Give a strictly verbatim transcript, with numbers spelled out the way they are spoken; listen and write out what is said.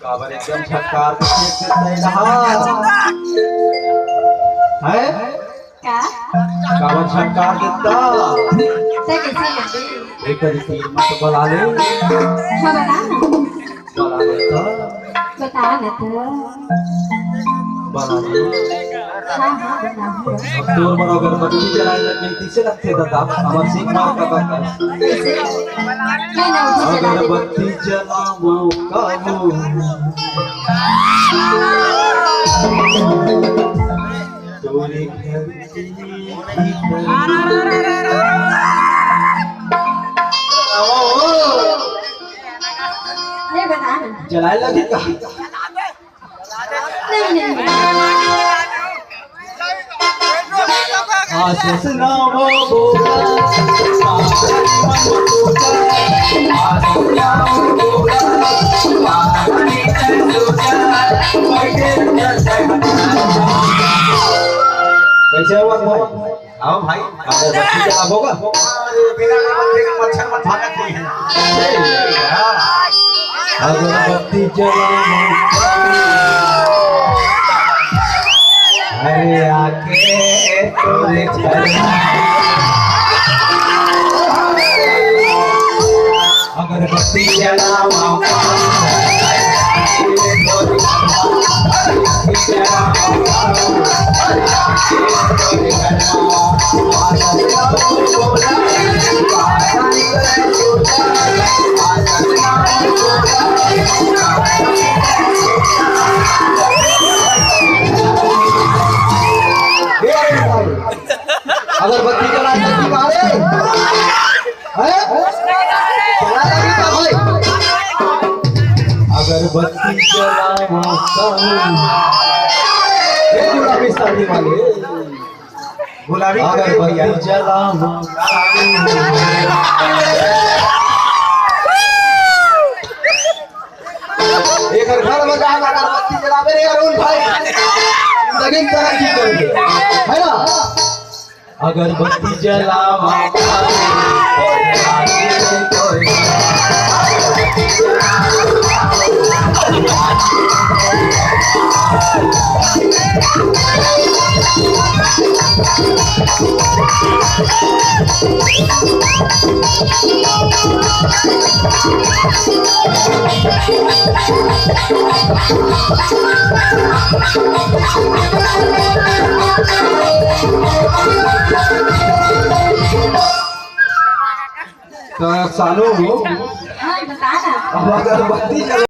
काबर एकदम झटकार के फेंक देता है? हैं? का? काबर झटकार देता? ते कैसे लगे? एक बार तीन मत बला ले। हाँ, बता ना। बला ले तो। बता ना तो। बला ले। हाँ, हाँ, बता। अब तोर मन अगरबत्ती जलाए लग गई, किसे लगथे दादा? हमर सिंह मार का बता। कैसे? मैं ना उठे जला दे। अगरबत्ती जलावो काबू। तोरे घर के भीतर। ये बता ना। जलाए लगे का? नहीं, नहीं, नहीं। आसस नाम बोला, आसस नाम बोला, कैसे हुआ भाई? आओ भाई, अगरबत्ती जलाबो का? अरे, बिना अगरबत्ती के मच्छर मन भागत नहीं है। अगरबत्ती जलाबो। अरे, आके तोरे घर। अगरबत्ती जलावा। अगरबत्ती जला के मारे। हैं? चला लगी का भाई? अगरबत्ती जलावा कहूँ। ए गुलाबी साड़ी वाले। गुलाबी अगरबत्ती जलावा। एकर घर में जाके अगरबत्ती जलावे रे अरुण भाई। जिंदगी में तरक्की करबे। है ना? अगरबत्ती जलावा। तो सालो हो, हाँ, बता ना। अब अगरबत्ती